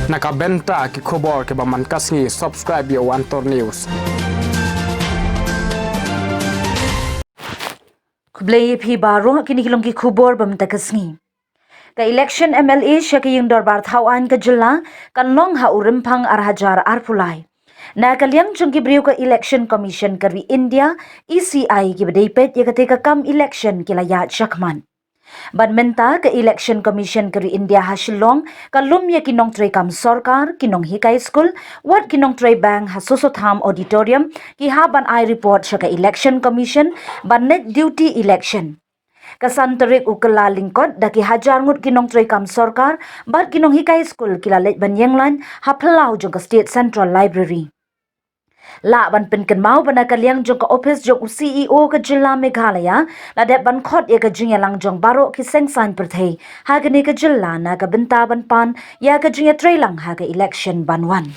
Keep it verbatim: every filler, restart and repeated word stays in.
Na ka bynta ki khubor kiba man ka sngi, subscribe ïa u Antor News. Khublei ïa phi baroh, kine ki long ki khubor ba mynta ka sngi. Ka election M L A sha ka ïing dorbar thaw aiñ ka jylla kan long ha u Rymphang ar hajar arphew lai. Na ka liang jong ki briew ka Election Commission ka ri India, E C I, kiba dei peit ïa kata ka kam election ki la ïaid shakhmat. Bad mynta ka Election Commission ka ri India ha Shillong ka lum ïa ki nongtrei kam sorkar, ki nonghikai skul, wat ki nongtrei bank ha Soso Tham Auditorium, ki hap ban ai report sha ka Election Commission ban leit duty election. Ka san tarik u Kyllalyngkot da ki hajar ngut ki nongtrei kam sorkar bad ki nonghikai skul ki la leit ban ïeng lain ha phyllaw jong ka State Central Library. Lah ban pynkynmaw ba na ka liang jong ka ophis jong u C E O ka jylla Meghalaya la dep ban khot ïa ka jingïalang jong baroh ki seng saiñ pyrthei ha kane ka jylla na ka bynta ban pan ïa ka jingïatreilang ha ka election ban wan.